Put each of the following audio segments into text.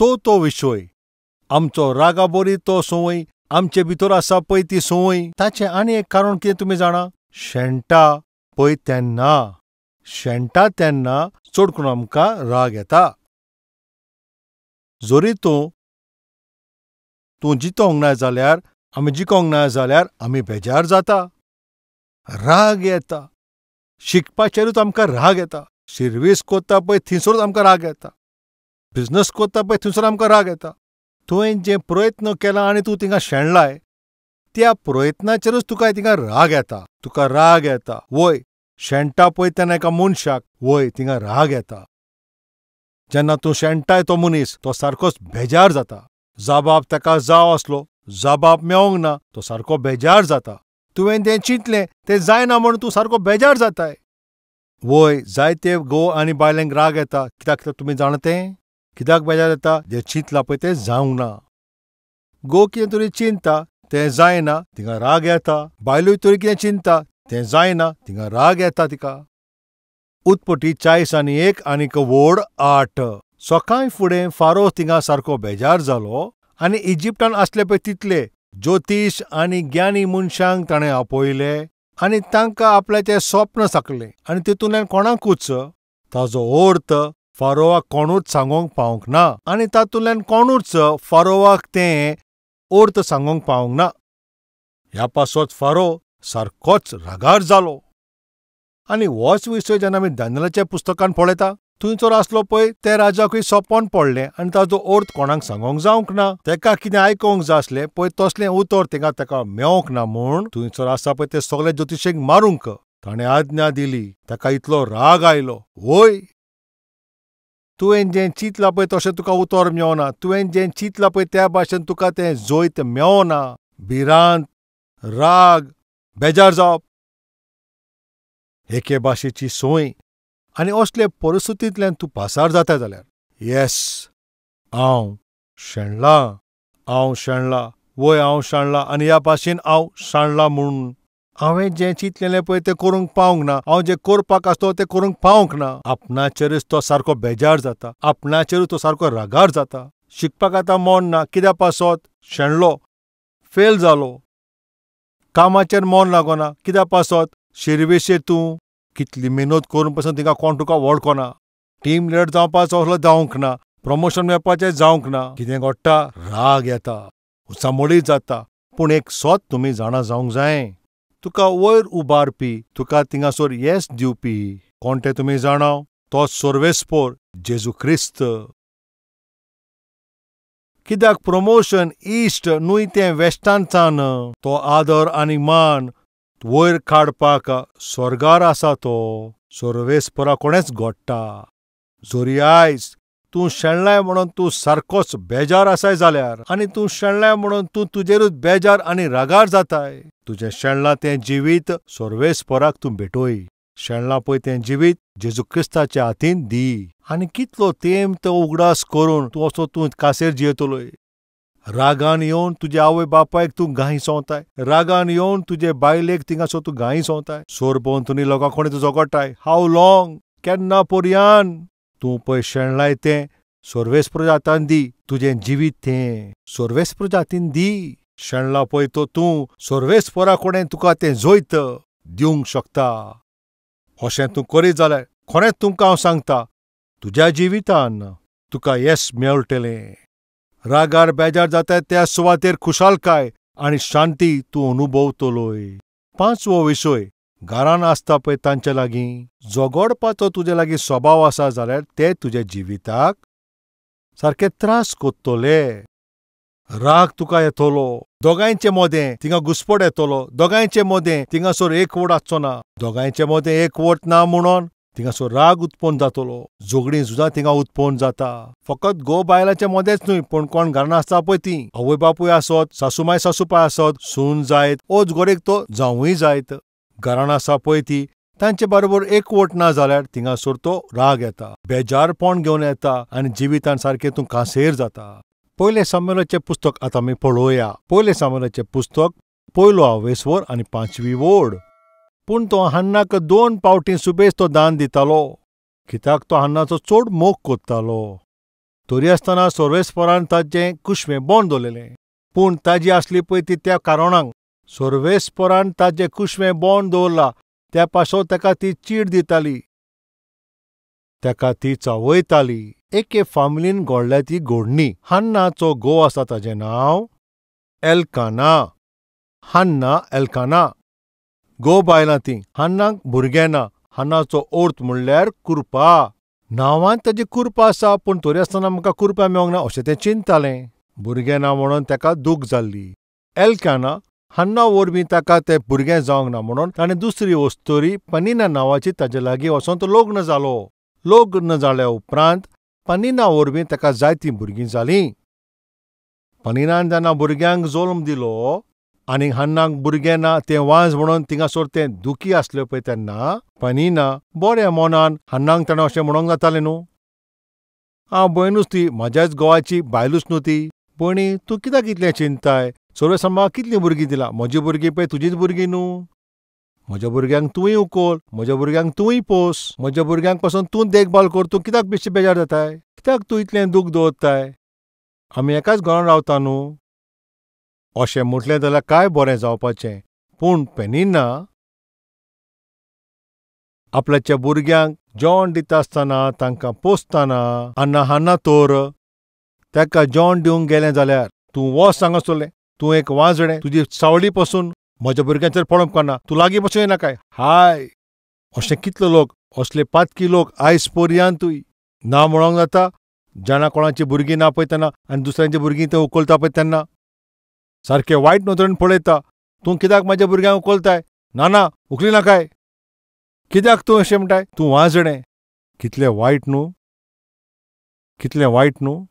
चवथो विशय आमचो रागाबरी तो संवय आमचे भितर आसा पळय ती संवय. ताचें आनी एक कारण कितें तुमी जाणा? शेणटा पळय तेन्ना, शेणटा तेन्ना चड करून आमकां राग येता. जरी तूं तूं जितोंक ना जाल्यार, आमी जिकोंक ना जाल्यार आमी बेजार जाता, राग येता. शिकपाचेरूच आमकां राग येता. शिर्वीस कोत्ता पळय थंयसरूच आमकां राग येता. बिजनस कोत्ता पळय थंयसर आमकां राग येता. तुवें जे प्रयत्न केला आनी तूं थिंगा शेणलाय त्या प्रयत्नाचेरूच तुका थिंगा राग येता. तुका राग येता. वय शेणटा पळय तेन्ना एका मनशाक वय थिंगा राग येता. जेन्ना तूं शेणटाय तो मनीस तो सारकोच बेजार जाता. जाबाब ताका जाव आसलो, जाबाब मेवंक ना, तो सारको बेजार जाता. तुवें तें चिंतलें तें जायना म्हूण तूं सारको बेजार जाताय. वय जायते घोव आनी बायलेंक राग येता. कित्याक तुमी जाणा तें कित्याक बेजार येता? जें चिंतलां पळय तें जावंक ना. घोव कितें तरी चिंतता तें जायना, तिका राग येता. बायलूय तरी कितें चिंतता तें जायना, तिका राग येता तिका. उत्पत्ती 41 आनीक वोड 8. सकाळ फुडें फारो थिंगा सारको बेजार जालो आनी इजिप्टान आसले पळय तितले ज्योतीश आनी ज्ञानी मनशांक ताणें आपयले आनी तांकां आपल्याचें स्वप्न सांगलें आनी तितूंतल्यान कोणाकूच ताजो अर्थ फारोवाक कोणूच सांगूंक पावंक ना आनी तातूंतल्यान कोणूच फारोवाक तें अर्थ सांगूंक पावंक ना. ह्या पासत फारो सारकोच रागार जालो. आनी होच विशय जेन्ना आमी दानियेलाच्या पुस्तकान पळयता, थंयसर आसलो पळय ते राजाकूय सपन पडलें आनी ताजो अर्थ कोणाक सांगूंक जावंक ना. तेका कितें आयकोंक जाय आसलें पळय तसलें उतर तिका ताका मेवंक ना म्हूण थंयसर आसा पळय ते सगळे ज्योतिशेक मारूंक ताणें आज्ञा दिली. ताका इतलो राग आयलो. वय तुवें जें चिंतलां पळय तशें तुका उतर मेवना, तुवें जें चिंतलां पळय त्या भाशेन तुका तें जैत मेवना. भिरांत, राग, बेजार जावप एके भाशेची संवय आनी असले परिस्थितींतल्यान तूं पासार जाता जाल्यार येस हांव शेणलां, हांव शेणलां, वय हांव शेणलां आनी ह्या भाशेन हांव शेणलां म्हूण हांवें जें चिंतलेलें पळय तें करूंक पावंक ना, हांव जें करपाक आसलो तें करूंक पावंक ना. आपणाचेरूच तो सारको बेजार जाता, आपणाचेरूच तो सारको रागार जाता. शिकपाक आतां मन ना, कित्या पासत शेणलो, फेल जालो. कामाचेर मन लागना, कित्या पासत शिरवेशे तूं कितली मेहनत करून पसून तिका कोण तुका वळखना. टीम लिडर जावपाचो असलो जावंक ना, प्रमोशन मेळपाचें जावंक ना. कितें घडटा? राग येता, उचामोळी जाता. पूण एक सत तुमी जाणा जावंक जाय, तुका वयर उबारपी, तुका थिंगासर येस दिवपी कोण तें तुमी जाणा? तो सर्वेस्पोर जेजू क्रिस्त. कित्याक प्रमोशन इश्ट न्हय तें वेस्टानच्यान, तो आदर आनी मान वयर काडपाक स्वर्गार आसा तो सर्वेस्परा कोणेच घडटा. जरी आयज तूं शेणलाय म्हणून तूं सारकोच बेजार आसाय जाल्यार आनी तूं शेणलाय म्हणून तूं तुजेरूच बेजार आनी रागार जाताय, तुजें शेणलां तें जिवीत सर्वेस्पराक तूं भेटय. शेणलां पळय तें जिवीत जेजू क्रिस्ताच्या हातीन दी आनी कितलो तेंप तो उगडास करून तूं असो तूं कासेर जियेतलोय. रागान येवन तुजे आवय बापायक तूं गायी सोंवताय, रागान येवन तुजे बायलेक थिंगासो तूं गायी सोंवताय, सोरभोंवतणी लोकां कोणी तूं झगडटाय. हाव लॉंग, केन्ना पर्यान तूं पळय शेणलाय तें सर्वेस्पर हातान दी, तुजें जिवीत तें सर्वेस्पर हातीन दी. शेणला पळय तो तूं सर्वेस्परा कडेन तुका तें जैत दिवंक शकता. अशें तूं करीत जाल्यार खरेंच तुमकां हांव सांगता, तुज्या जिवितान तुका येस मेळटलें. रागार बेजार जाता त्या सुवातेर खुशालकाय आनी शांती तूं अनुभवतलोय. पांचवो विशय घरान आसता पळय तांचे लागीं झगडपाचो तुजे लागीं स्वभाव आसा जाल्यार ते तुज्या जिविताक सारके त्रास कोत्तले. राग तुका येतलो, दोगांयचे मदें थिंगा घुस्पट येतलो, दोगांयचे मदें थिंगासर एकवट आसचो ना, दोगांयचे मदें एकवट ना म्हणून थिंगासर राग उत्पन्न जातलो, झगडीं झुजां थिंगा उत्पन्न जाता. फकत घोव बायलांचे मदेंच न्हय, पूण कोण घरान आसता पळय तीं आवय बापूय आसत, सासूमाय सासूपाय आसत, सून जायत, ओच गोरेक तो जावूय जायत, घरान आसा पळय ती तांचे बरोबर एकवट ना जाल्यार थिंगासर तो राग येता, बेजारपण घेवन येता आनी जिवितान सारकें तूं कांसेर जाता. पयलें सामुएलाचें पुस्तक आतां आमी पळोवया. पयलें सामुएलाचें पुस्तक पयलो आवेस्वर आनी 5वी वोड. पूण तो हन्नाक 2 पावटीं सुबेज तो दान दितालो, कित्याक तो हन्नाचो चड मोग कोत्तालो. तरी आसतना सर्वेस्परान ताजें कुशवें बंद दवरलेलें. पूण ताजी आसली पळय ती त्या कारणाक सर्वेस्परान ताजें कुशवें बंद दवरलां त्या पासत ताका ती चीड दिताली, ताका ती चावयताली. एके फामिलीन घडल्या ती घडणी. हान्नाचो घोव आसा ताजें नांव एल्काना. हान्ना एल्काना घोव बायलां तीं. हान्नाक भुरगें ना. हान्नाचो अर्थ म्हणल्यार कुरपा. नांवान ताजी कुरपा आसा पूण तरी आसतना म्हाका कुरपा मेळोंक ना अशें तें चिंततालें. भुरगें ना म्हणून ताका दूख जाल्ली. एल्काना हान्ना वरवीं ताका तें भुरगें जावंक ना म्हणून ताणें दुसरी वस्तुरी पनिना नांवाची ताजे लागीं वचोन तो लग्न जालो. लग्न जाल्या उपरांत पनिना वरवीं ताका जायतीं भुरगीं जालीं. पनिनान जेन्ना भुरग्यांक जल्म दिलो आनी हान्नाक भुरगें ना तें वांज म्हणून थिंगासर तें दुखी आसलें पळय तेन्ना पनिना बऱ्या मनान हान्नाक ताणें अशें म्हणूंक जातालें न्हू, हांव भयणूच ती, म्हज्याच घोवाची बायलूच न्हू ती. भयणी तूं कित्याक इतलें चिंताय? सर्वेस्परान म्हाका कितलीं भुरगीं दिलां? म्हजी भुरगीं पळय तुजीच भुरगीं न्हू. म्हज्या भुरग्यांक तुंय उखल, म्हज्या भुरग्यांक तुंय पोस, म्हज्या भुरग्यांक पासून तूं देखभाल कर. तूं कित्याक बेश्टी बेजार जाताय? कित्याक तूं इतलें दूख दवरताय? आमी एकाच घरान रावता न्हू. अशें म्हटलें जाल्यार काय बरें जावपाचें. पूण पेनिना आपल्याच्या भुरग्यांक जेवण दिता आसतना तांकां पोसतना आन्ना हान्ना तर ताका जेवण दिवंक गेलें जाल्यार तूं वच हांगासरलें, तूं एक वाजणें, तुजी सावळी पसून म्हज्या भुरग्यांचेर पडोवंक ना, तूं लागीं पसून येनाकाय. हाय, अशें कितले लोक, असले पातकी लोक आयज पर्यांतूय ना म्हणोंक जाता. जाणा कोणाची भुरगीं ना पळय तेन्ना आनी दुसऱ्यांची भुरगीं ते उखलता पळय तेन्ना सारकें वायट नदरेन पळयता. तूं कित्याक म्हाज्या भुरग्यांक उखलताय? ना ना, उखली नाकाय. कित्याक तूं अशें म्हणटाय? तूं वाजणें. कितलें वायट न्हू, कितलें वायट न्हू.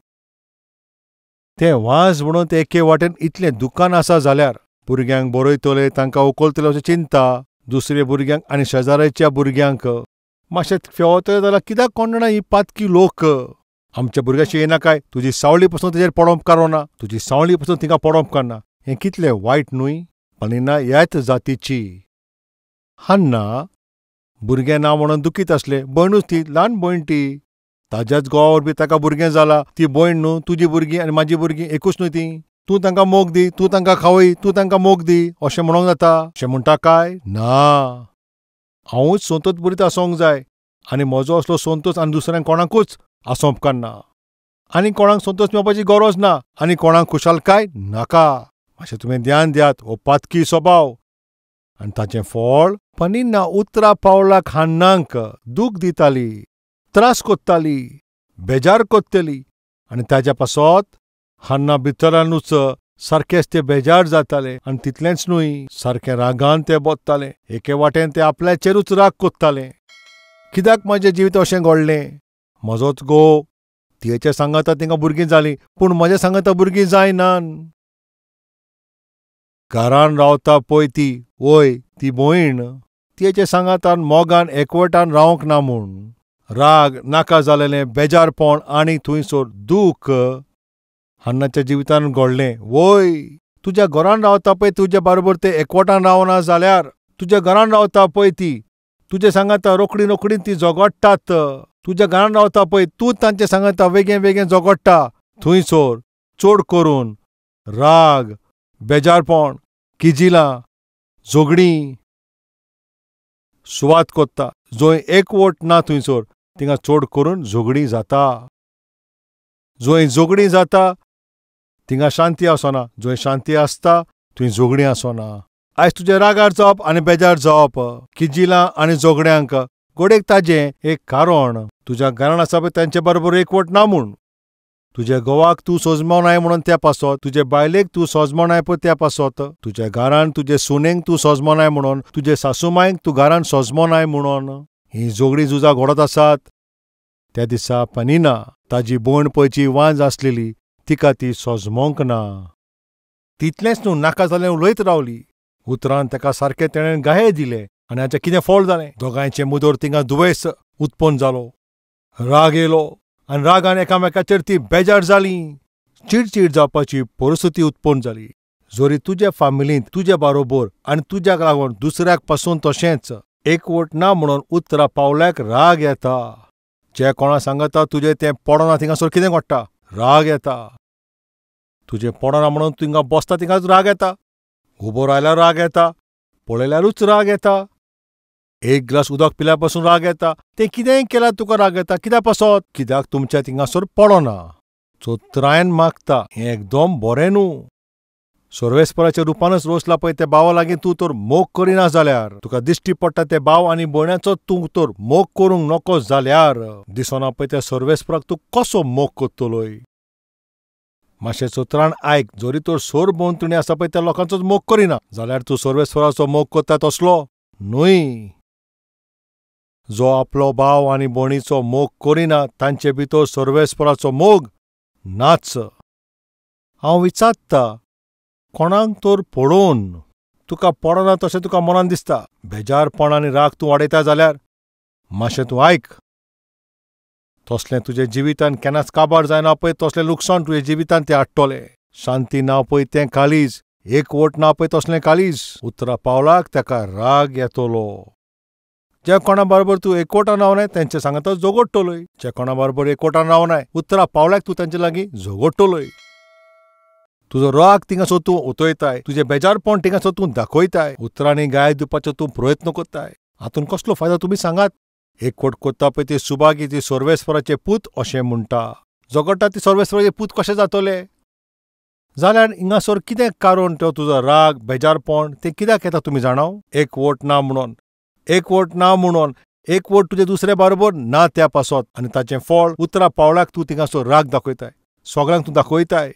तें वाज म्हणून ते एके वाटेन इतलें दुकान आसा जाल्यार भुरग्यांक बरयतले, तांकां उखलतले अशें चिंता. दुसरे भुरग्यांक आनी शेजाऱ्याच्या भुरग्यांक मातशें फेवतले जाल्यार कित्याक कोण जाणा ही पातकी लोक आमच्या भुरग्याशी येनाकाय, तुजी सावळी पसून तेजेर पडोवंक काडना, तुजी सावळी पसून तिका पडोवंक काडना. हें कितलें वायट न्हय. पनिना ह्याच जातीची. हान्ना भुरगें ना म्हणून दुखीत आसलें. भयणूच ती, ल्हान भयण ती, ताज्याच घोवा वरवीं ताका भुरगें जालां. ती भयण न्हू, तुजी भुरगीं आनी म्हाजी भुरगीं एकूच न्हू तीं. तूं तांकां मोग दी, तूं तांकां खावय, तूं तांकां मोग दी अशें म्हणोंक जाता? अशें म्हणटा काय ना? हांवूच संतोष बरीत आसूंक जाय आनी म्हजो असलो संतोष आनी दुसऱ्यांक कोणाकूच आसूंक उपकारना. आनी कोणाक संतोष मेळपाची गरज ना आनी कोणाक खुशालकाय नाका. मातशें तुमी ध्यान दियात, हो पातकी स्वभाव आनी ताचें फळ पनिना उतरा पावलाक हान्नाक दूख दिताली, त्रास कोत्ताली, बेजार कोत्तली आनी ताज्या पासत हान्ना भितरानूच सारकेंच ते बेजार जाताले. आनी तितलेंच न्हय, सारकें रागान ते बोत्ताले. एके वाटेन ते आपल्याचेरूच राग कोत्ताले. कित्याक म्हाजें जिवीत अशें घडलें? म्हजोच घोव, तियेच्या सांगाता तिंगा भुरगीं जालीं पूण म्हज्या सांगाता भुरगीं जायनान. घरान रावता पळय ती, वय ती भयण, तियेच्या सांगातान मोगान एकवटान रावंक ना म्हूण राग, नाका जालेलें बेजारपण आनी थंयसर दूख हान्नाच्या जिवितान घडलें. वय तुज्या घरान रावता पळय तुज्या बरोबर ते एकवटान रावना जाल्यार, तुज्या घरान रावता पळय ती तुज्या सांगाता रोखडी रोखडी ती झगडटात. तुज्या घरान रावता पळय तूं तांचे सांगाता वेगळें वेगळें झगडटा. थंयसर चड करून राग, बेजारपण, किजिलां, झगडीं सुवात कोत्ता. जंय एकवट ना थंयसर थिंगा चड करून झगडीं जाता. जंय झगडीं जाता थिंगा शांती आसना, जंय शांती आसता थंय झगडीं आसना. आयज तुज्या रागार जावप आनी बेजार जावप, किजिलां आनी झगड्यांक घडयेक ताजें एक कारण तुज्या घरान आसा पळय तांचे बरोबर एकवट ना म्हूण. तुज्या घोवाक तूं सोजमोनाय म्हणून त्या पासत, तुजे बायलेक तूं सोजमोनाय पळय त्या पासत, तुज्या घरान तुजे सुनेक तूं सोजमोनाय म्हणून, तुजे सासूमायक तूं घरान सोजमोनाय म्हणून हीं झगडीं झुजां घडत आसात. त्या दिसा पनिना ताजी भयण पळयची वांज आसलेली तिका ती सोजमोंक ना. तितलेंच न्हू, नाका जालें उलयत रावली. उतरान ताका सारकें तेणें गाये दिले आनी हाचें कितें फळ जालें? दोगांयचें मुदर थिंगा दुवेस उत्पन्न जालो. राग येयलो आनी रागान एकामेकाचेर ती बेजार जाली. चिडचीड जावपाची परिस्थिती उत्पन्न जाली. जरी तुज्या फामिलींत तुज्या बरोबर आनी तुज्याक लागून दुसऱ्याक पासून तशेंच एकवट ना म्हणून उतरा पावल्याक राग येता. जे कोणा सांगता तुजें तें पडना थिंगासर कितें घडटा? राग येता. तुजें पडना म्हणून थिंगा बसता थिंगाच राग येता. उबो रायल्यार राग येता, पळयल्यारूच राग येता, एक ग्लास उदक पिल्यार पासून राग येता. तें कितेंय केल्यार तुका राग येता. कित्याक पासत? कित्याक तुमच्या थिंगासर पडना. चोत्रायन मागता हें एकदम बरें न्हू. सर्वेस्पराच्या रुपानच रोसला पळय त्या भावा लागीं तूं तर मोग करिना जाल्यार, तुका दिश्टी पडटा ते भाव आनी भयणाचो तूं तर मोग करूंक नको जाल्यार, दिसना पळय त्या सर्वेस्पराक तूं कसो मोग करतलोय? मातशें चोत्रान आयक. जरी तर सोर भोंवतणी आसा पळय त्या लोकांचोच मोग करिना जाल्यार तूं सर्वेस्पराचो मोग करता तसलो न्हय. जो आपलो भाव आनी भयणीचो मोग करिना तांचे भितर सर्वेस्पराचो मोग नाच. हांव विचारता कोणाक तर पळोवन तुका पडना तशें तुका मनान दिसता, बेजारपण आनी राग तूं वाडयता जाल्यार मातशें तूं आयक. तसलें तुज्या जिवितान केन्नाच काबार जायना पळय तसलें लुकसाण तुज्या जिवितान तें हाडटलें. शांती ना पळय तें काळीज, एकवट ना पळय तसलें काळीज. उतरा पावलाक ताका राग येतलो. ज्या कोणा बरोबर तूं एकवटान रावनाय तेंचे सांगाता झगडटलोय. ज्या कोणा बरोबर एकवटान रावनाय उतरा पावलाक तूं तेंचे लागीं झगडटलोय. तुजो राग थिंगासर तूं उतयताय, तुजें बेजारपण थिंगासर तूं दाखयताय, उतरांनी गाय दिवपाचो तूं प्रयत्न करताय. हातूंत कसलो फायदो तुमी सांगात? एकवट करता पळय ती सुभागी ती सर्वेस्पराचे पूत अशें म्हणटा. झगडटा ती सर्वेस्पराचे पूत कशें जातले? जाल्यार हिंगासर कितें कारण तो तुजो राग बेजारपण तें कित्याक येता तुमी जाणाव? एकवट ना म्हणून, एकवट ना म्हणून, एकवट तुजे दुसरे बरोबर ना त्या पासत आनी ताचें फळ उतरा पावलाक तूं थिंगासर राग दाखयताय, सगळ्यांक तूं दाखयताय.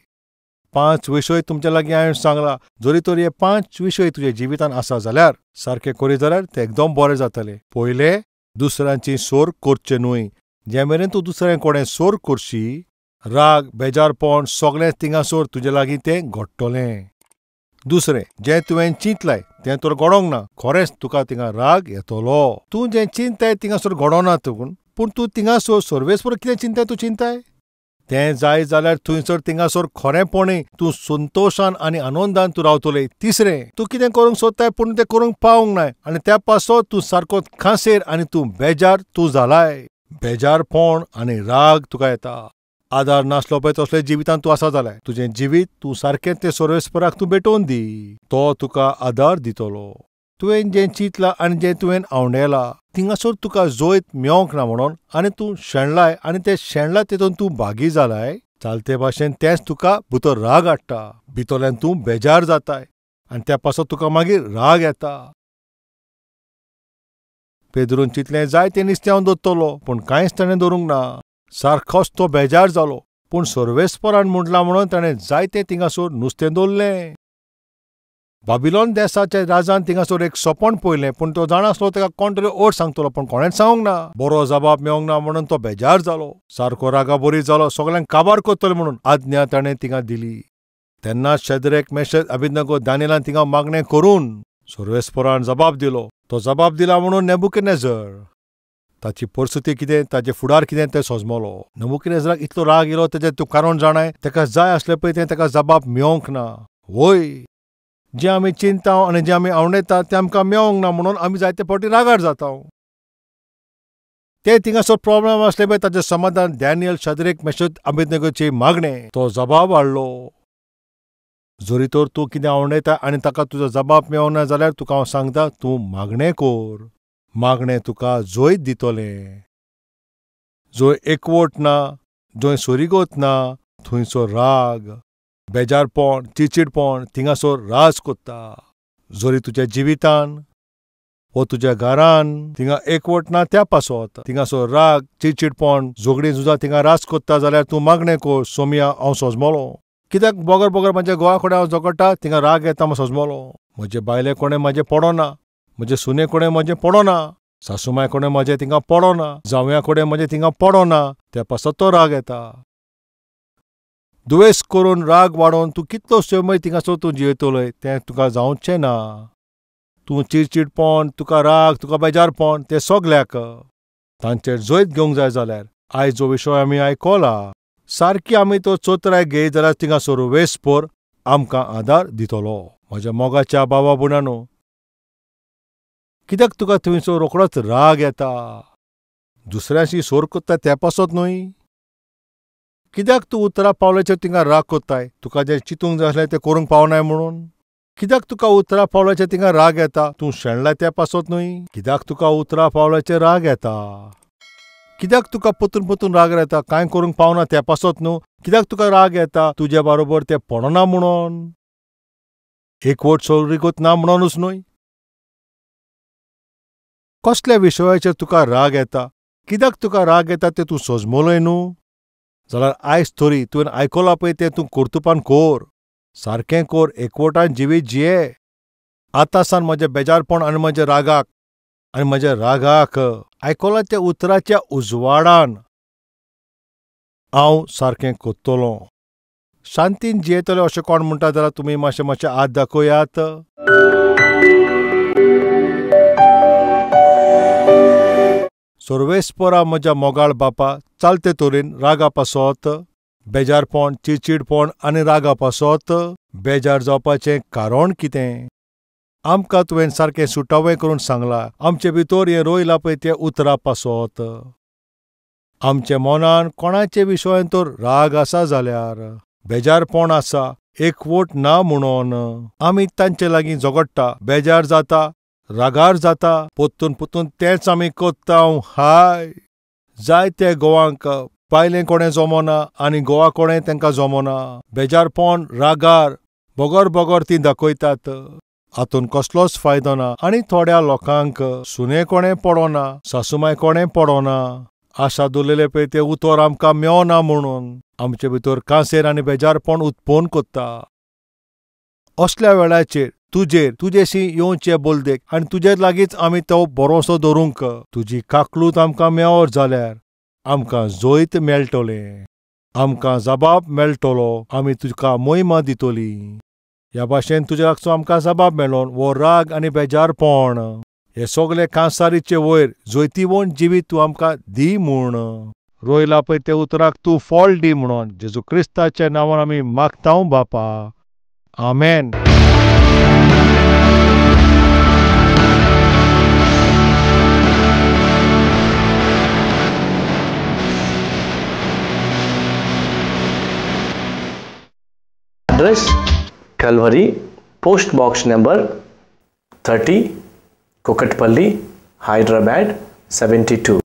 5 विशय तुमच्या लागीं हांवें सांगला. जरी तर हे 5 विशय तुज्या जिवितान आसा जाल्यार सारकें करीत जाल्यार तें एकदम बरें जातलें. पयलें, दुसऱ्यांची सोर करचें न्हय. जे मेरेन तूं दुसऱ्यां कडेन सोर करशी, राग बेजारपण सगळें थिंगासर तुजे लागीं तें घडटलें. दुसरें, जें तुवें चिंतलाय तें तर घडोवंक ना, खरेंच तुका थिंगा राग येतलो. तूं जें चिंताय थिंगासर घडोना तूं, पूण तूं थिंगासर सर्वेस्पर कितें चिंताय तूं चिंताय तें जाय जाल्यार थंयसर थिंगासर खरेंपणी तूं संतोशान आनी आनंदान तूं रावतलें. तिसरें, तूं कितें करूंक सोदताय पूण तें करूंक पावूंक नाय आनी त्या पासत तूं सारको खांसेर आनी तूं बेजार तूं जालाय. बेजारपण आनी राग तुका येता. आदार नासलो पळय तसले जिवितान तूं आसा जाल्यार तुजें जिवीत तूं सारकें तें सर्वेस्पराक तूं भेटोवन दी, तो तुका आदार दितलो. तुवें जें चिंतलां आनी जें तुवें आवंडेलां थिंगासर तुका जैत मेवंक ना म्हणून आनी तूं शेणलाय आनी तें शेणलां तेतून तूं भागी जालाय. चालते भाशेन तेंच तुका भितर राग हाडटा, भितरल्यान तूं बेजार जाताय आनी त्या पासत तुका मागीर राग येता. पेद्रून चिंतलें जायतें नुस्तें हांव दवरतलो, पूण कांयच ताणें दवरूंक ना. सारकोच तो बेजार जालो, पूण सर्वेस्परान म्हटलां म्हणून ताणें जायतें थिंगासर नुस्तें दवरलें. बाबिलोन देसाच्या राजान थिंगासर एक सपन पळयलें, पूण तो जाणा आसलो ताका कोण तरी ओट सांगतलो, पूण कोणेंच सांगूंक ना. बरो जबाब मेवंक ना म्हणून तो बेजार जालो, सारको रागाबरी जालो, सगळ्यांक काबार करतलो म्हणून आज्ञा ताणें थिंगा दिली. तेन्ना शेद्रेक, मेशक, अबेदनगो, दानियेलान थिंगा मागणें करून सर्वेस्परान जबाब दिलो. तो जबाब दिला म्हणून नेबुकदनेझर ताची परिस्थिती कितें, ताचें फुडार कितें तें सोजमलो. नेबुकदनेझराक इतलो राग येयलो तेजें तूं कारण जाणाय, ताका जाय आसलें पळय तें ताका जबाब मेवंक ना. वय, जें आमी चिंता आनी जें आमी आवंडेता तें आमकां मेवंक ना म्हणून आमी जायते फावटी रागार जाता. ते थिंगासर प्रॉब्लम आसले पळय ताचें समाधान डॅनियल, शद्रेक, मेशक, अबेदनगोची मागणें तो जबाब हाडलो. जरी तर तूं कितें आवंडेता आनी ताका तुजो जबाब मेवना जाल्यार तुका हांव सांगता, तूं मागणें कर. मागणें तुका जैत दितलें. जंय एकवट ना, जंय सोरीगत ना, थंयसर राग, बेजारपण, चिडचिडपण थिंगासर राज करता. जरी तुज्या जिवितान वो तुज्या घरान थिंगा एकवट ना त्या पासत थिंगासर राग, चिडचिडपण, झगडीं झुजां थिंगा राज करता जाल्यार तूं मागणें कर, सोमया हांव सोजमलो. कित्याक बगर बगर म्हज्या घोवा कडेन हांव झगडटा, थिंगा राग येता, हांव सोजमलो. म्हजे बायले कोणें म्हाजें पडना, म्हजे सुने कडेन म्हजें पडना, सासुमाय कडेन म्हजें थिंगा पडना, जावया कडेन म्हजें थिंगा पडना, त्या पासत तो राग येता. दुवेस करून राग वाडोवन तूं कितलो समय थिंगासर तूं जियेतलोय तें तुका जावचें ना. तूं चिडचिडपण, तुका राग, तुका बेजारपण तें सगल्याक तांचेर जैत घेवंक जाय जाल्यार आयज जो विशय आमी आयकला सारकी आमी तो चोत्राय घेयत जाल्यार थिंगासर वेसभर आमकां आदार दितलो. म्हज्या मोगाच्या बाबा भयणांनो, कित्याक तुका थंयसर रोखडोच राग येता? दुसऱ्यांशी सोर कोत्ताय ते पासत न्हय? कित्याक तूं उतरा पावलाचेर तिंगा राग कोत्ताय? तुका जें चिंतूंक जाय आसलें तें करूंक पावनाय म्हणून? कित्याक तुका उतरा पावलाचेर तिंगा राग येता? तूं शेणलाय ते पासत न्हय? कित्याक तुका उतरा पावलाचेर राग येता? कित्याक तुका परतून परतून राग येता? कांय करूंक पावना ते पासत न्हू? कित्याक तुका राग येता? तुजे बारोबर तें पडना म्हणून? एकवट सोयरीगत ना म्हणूनच न्हय? कसल्या विशयाचेर तुका राग येता? कित्याक तुका राग येता तें तूं सोजमलोय न्हू? जाल्यार आयज तरी तुवें आयकलां पळय तें तूं कर्तुपान कोर, सारकें कोर, एकवटान जिवीत जिये. आतां सान म्हजें बेजारपण आनी म्हज्या रागाक आयकलां त्या उतराच्या उजवाडान हांव सारकें कोत्तलों, शांतीन जियेतलें. अशें कोण म्हणटा जाल्यार तुमी मातशें मातशें हात दाखयात. सर्वेस्परा म्हज्या मोगाळ बापा, चालते तरेन रागा पासत, बेजारपण, चिडचिडपण आनी रागा पासत बेजार जावपाचें कारण कितें? आमकां तुवें सारकें सुटावें करून सांगलां. आमचे भितर हें रोयलां पळय तें उतरा पासत. आमच्या मनान कोणाचे विशयान तर राग आसा जाल्यार, बेजारपण आसा, एकवट ना म्हणून आमी तांचे लागीं झगडटा, बेजार जाता, रागार जाता, परतून परतून तेंच आमी कोत्ता. हाय, जायते गोवांक बायलें कोणें जमना आनी गोवा कोणें तांकां जमना. बेजारपण, रागार बगर बगर तीं दाखयतात. हातून कसलोच फायदो ना. आनी थोड्या लोकांक सुने कोणें पडना, सासुमाय कोणें पडना, आशा दवरलेले पळय तें उतर आमकां मेवना म्हणून आमचे भितर कांसेर आनी बेजारपण उत्पन्न कोत्ता. असल्या वेळाचेर तुजेर तुजेशी येवचे बोलदेक आनी तुजे लागींच आमी तो भरोसो दवरूंक तुजी काकलूत आमकां मेवत जाल्यार आमकां जैत मेळटलें, आमकां जबाब मेळटलो, आमी तुका मोहिमा दितली. ह्या भाशेन तुज्या लागचो आमकां जबाब मेळोन वो राग आनी बेजारपण हे सगळे कांसारीचे वयर जैतिवंत जिवीत तूं आमकां दी म्हूण रोयला पळय ते उतराक तूं फळ दी म्हणून जेजू क्रिस्ताच्या नांवान आमी मागता बापा, आमेन. Address: Calvary, Post Box number 30, Kukatpally, Hyderabad 72.